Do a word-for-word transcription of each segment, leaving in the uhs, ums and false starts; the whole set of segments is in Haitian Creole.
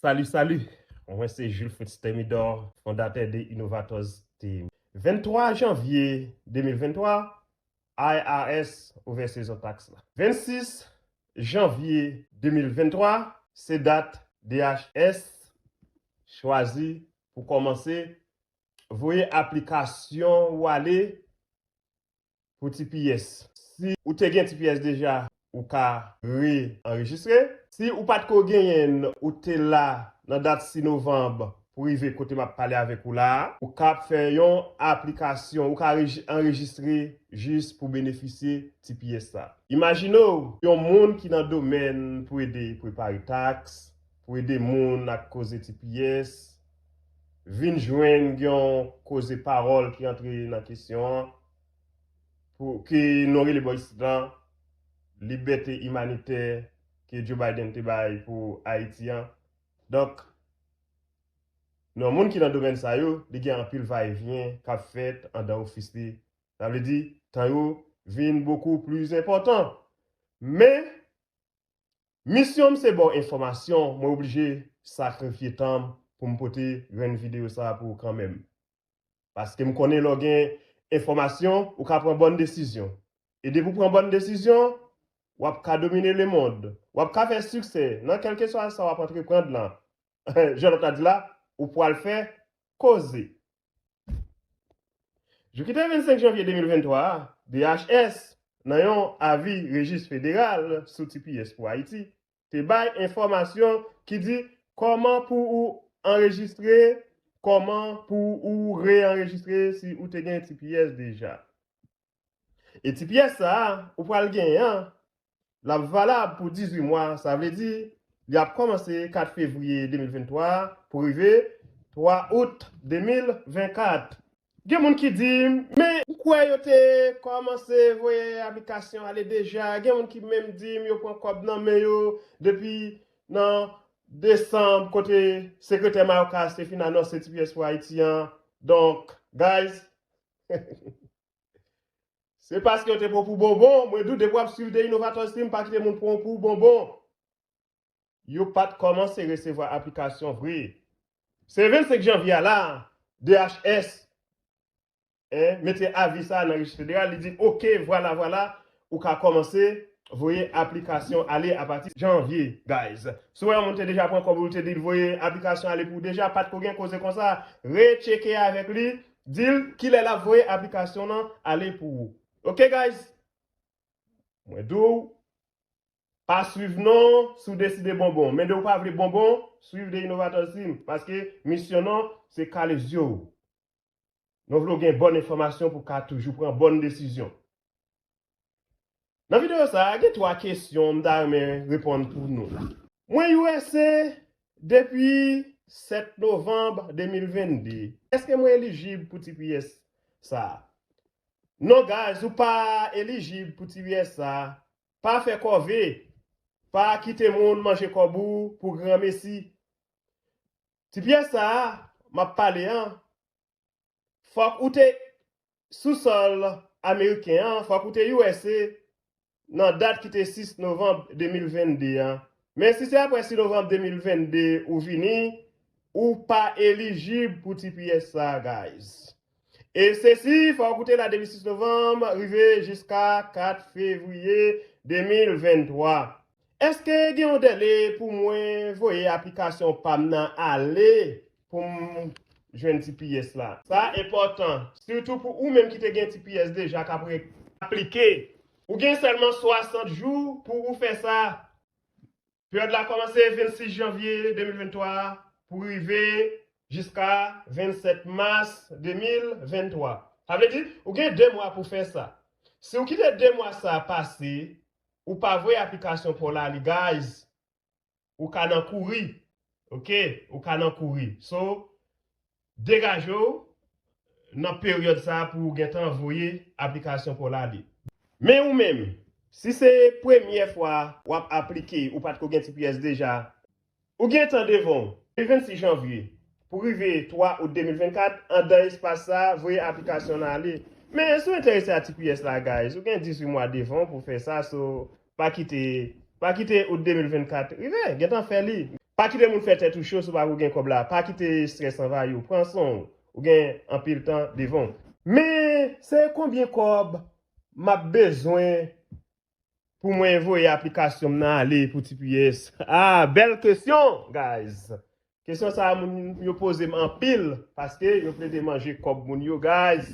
Salut, salut! Mwen se Jules Fritz Thermidor, fondatè de Innovators Team. Venntwa janvye de mil venntwa, I R S ouvè sezon taks la. Vennsis janvye de mil venntwa, se dat D H S chwazi pou kòmanse voye aplikasyon ou ale pou T P S. Si ou te gen T P S deja, ou ka re-anrejistre. Si ou pa t ko genyen l, ou te la nan dat sis novanm pou rive kote m ap pale avèk ou la a, ou ka fè yon aplikasyon, ou ka reji-, anrejistre jis pou benefisye T P S sa. Imajine w, yon moun ki nan domèn pou ede prepare taks, pou ede moun ak koze T P S, vin jwenn yon koze pawòl ki antre nan kesyon an, pou, ke nou rele bò isit lan, libète imanitè ke Joe Biden te bay pou Ayiti an. Donk, nan moun ki nan domèn sa yo, li gen anpil vayevyen k ap fèt andan ofis li. Sa vle di, tan yo vin bokou pli enpòtan. Men, misyon m se ba w enfòmasyon, mwen oblije sakrifye tan m pou m pote grenn videyo sa a pou ou kanmenm. Paske m konnen lè w gen enfòmasyon, ou ka pran bòn desizyon. E depi w pran bòn desizyon, w ap ka domine lemonn. W ap ka fè siksè nan kèlkeswa sa w ap antreprann lan. Jan lòt la di la, ou pwal fè koze. Jou ki te vennsenk janvye de mil venntwa a, D H S, nan yon avi Rejis Federal sou T P S pou Ayiti, te bay enfòmasyon ki di kòman pou ou anrejistre, kòman pou ou re-anrejistre si ou te gen T P S deja. E T P S sa a, ou pral genyen an, l ap valab pou dizuit mwa, sa vle di, li ap kòmanse kat fevriye de mil venntwa pou rive twa out de mil vennkat. Gen moun ki di m, men m kwè yo te kòmanse voye aplikasyon ale deja. Gen moun ki menm di m yo pran kòb nan men yo depi nan desanm, kote sekretè Mayorkas te fin anonse T P S pou Ayiti an. Donk, guys, se paske yo te pran w pou bonbon. Mwen di w, depi w ap swiv The Innovators Team, pa kite moun pran w pou bonbon. Yo pa t kòmanse resevwa aplikasyon vre. Se vennsenk janvye a la, D H S, en, mete avi sa a nan Rejis Federal, li di, oke, vwala, vwala, ou ka kòmanse voye aplikasyon ale apati janvye, guys. Si w wè yon moun te deja pran kòb ou, te di l voye aplikasyon ale pou ou deja, pa t ko gen koze konsa, retcheke avèk li, di l kilè l ap voye aplikasyon nan ale pou ou. Oke, guys? Mwen di w, pa swiv non, si w deside bonbon. Men de w pa vle bonbon, swiv The Innovators Team. Paske misyon nou, se kale zye w. Nou vle w gen bòn enfòmasyon pou w ka toujou pran bòn desizyon. Nan videyo sa a, gen twa kesyon m ta renmen reponn pou nou. Mwen U S A depi sèt novanm de mil vennde. Èske mwen elijib pou T P S sa a? Non, guys, ou pa elijib pou T P S sa a. Pa fè kòve. Pa kite moun manje kòb ou pou granmesi. T P S sa a, m ap pale an, fòk ou te sou sòl ameriken an, fòk ou te U S A nan dat ki te sis novanm de mil vennde an. Men si se apre sis novanm de mil vennde ou vini, ou pa elijib pou T P S sa, guys. E se si, fòk ou te la depi sis novanm, rive jiska kat fevriye de mil venntwa. Èske gen yon dèle pou mwen voye aplikasyon pa m nan ale pou m jwenn T P S la? Sa enpòtan, sitou pou ou menm ki te gen T P S deja k ap re-, aplike. Ou gen sèlman swasant jou pou ou fè sa. Peryòd la kòmanse vennsis janvye de mil venntwa pou rive jiska vennsèt mas de mil venntwa. Sa vle di, ou gen de mwa pou fè sa. Si w kite de mwa sa pase, ou pa voye aplikasyon pa w la, li, guys, ou ka nan kouri. Oke? Ou ka nan kouri. So, degaje w nan peryòd sa a pou w gentan voye aplikasyon pa w la ale. Men ou menm, si se premyè fwa w ap aplike, ou pa t ko gen T P S deja, ou gen tan devan w, depi vennsis janvye pou rive twa out de mil vennkat, andan espas sa a, voye aplikasyon nan ale. Men si w enterese a T P S la, guys, ou gen dizuit mwa devan w pou fè sa, so pa kite, pa kite out de mil vennkat rive, gentan fè li. Pa kite moun fè tèt ou cho si w pa gen kòb la. Pa kite estrès anvayi w. Pran swen w. Ou gen anpil tan devan w. Men, se konbyen kòb m ap bezwen pou mwen voye aplikasyon m nan ale pou T P S? Ah, bèl kesyon, guys. Kesyon sa a, moun yo poze m anpil, paske yo plede manje kòb moun yo, guys.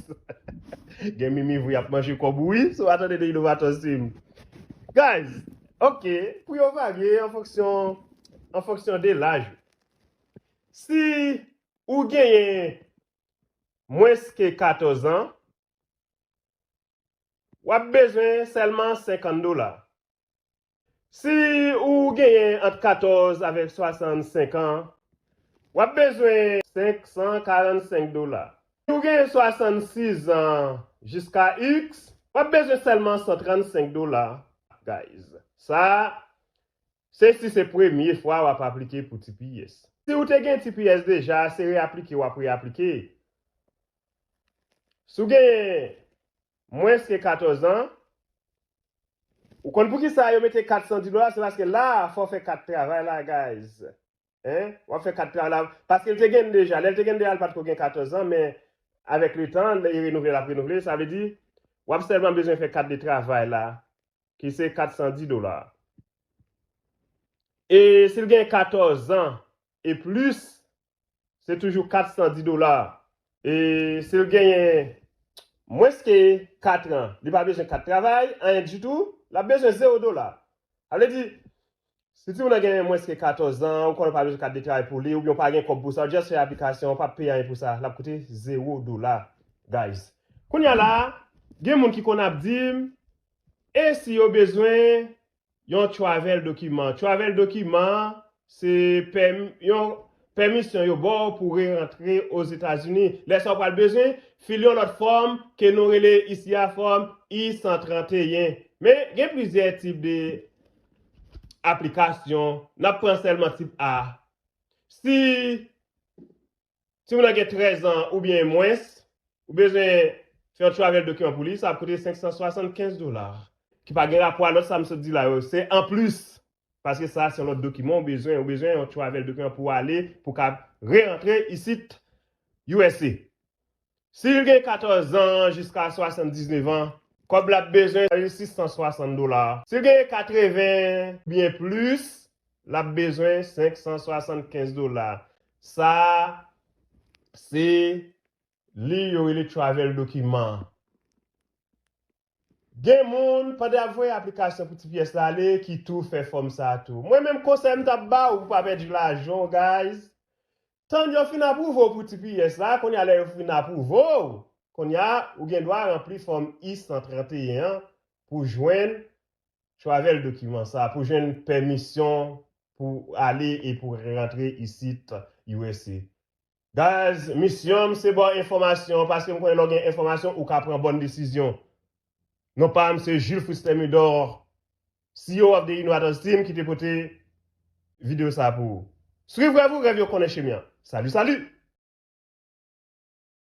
Gen mimi vre y ap manje kòb ou, wi, si w pa tande de inovatò sim. Guys, ok, pou yo varye an fonksyon, an fonksyon de laj. Si ou genyen mwens ke katòz an, w ap bezwen sèlman senkant dola. Si ou genyen ant katòz avèk swasannsenk an, w ap bezwen senk san karannsenk dola. Si ou genyen swasannsis an jiska X, w ap bezwen sèlman san trannsenk dola, guys. Sa, se si se premye fwa w ap aplike pou T P S. Si ou te gen T P S deja, se reaplike w ap reaplike. Si w genyen mwens ke katòz an, ou konn poukisa yo mete kat san dis dola? Se paske la, fò w fè kat travay la, guys. Hein? W ap fè kat travay la. Paske l te gen deja. Lè l te gen deja, l pa t ko gen katòz an, men avèk letan, lè yo renouvle, l ap renouvle. Sa vle di, w ap sèlman bezwen fè kat de travay la, ki se kat san dis dola. E si l gen katòz an e plis, se toujou kat san dis dola. E si l genyen mwens ke kat an, li pa bezwen kat travay, anyen ditou, l ap bezwen zewo dola. Sa vle di, si timoun nan genyen mwens ke katòz an, ou konnen w pa bezwen kat de travay pou li, oubyen w pa gen kòb pou sa, w just fè aplikasyon, w p ap peye anyen pou sa, l ap koute zewo dola, guys. Kounye a la, gen moun ki konn ap di m, e si yo bezwen yon travel dokiman? Travel dokiman, se pèm-, yon pèmisyon yo ba w pou re-rantre Ozetazini. Lè sa w pral bezwen, file yon lòt fòm ke nou rele isi a fòm I san trannteyen. Men, gen plizyè tip de aplikasyon. N ap pran sèlman tip A. Si timoun nan gen trèz an oubyen mwens, ou bezwen fè yon travel dokiman pou li, sa ap koute senk san swasannkenz dola. Ki pa gen rapò a lòt sa m sot di la yo. Se anplis. Paske sa, se yon lòt dokiman ou bezwen. Ou bezwen yon travel dokiman pou ale, pou ka re-rantre isit U S A. Si l gen katòz an jiska swasanndiznèf an, kòb l ap bezwen, se sis san swasant dola. Si l gen katreven byen plis, l ap bezwen senk san swasannkenz dola. Sa, se li yo rele travel dokiman. Gen moun, pandan y ap voye aplikasyon pou T P S la ale, ki tou fè fòm sa a tou. Mwen menm, konsèy m t ap ba w pou pa pèdi lajan w, guys, tann yo fin apwouve w pou T P S la, kounye a lè yo fin apwouve w, kounye a, ou gen dwa ranpli fòm I san trannteyen an pou jwenn travel dokiman sa, pou jwenn pèmisyon pou ale e pou rantre isit U S A. Guys, misyon m se ba w enfòmasyon, paske m konnen lè w gen enfòmasyon, ou ka pran bòn desizyon. Non pa m, se Jules Fritz Thermidor, C E O of the Innovators Team, ki te pote videyo sa pou ou. Swiv rèv ou, rèv yo konnen chemen an. Salut, salut!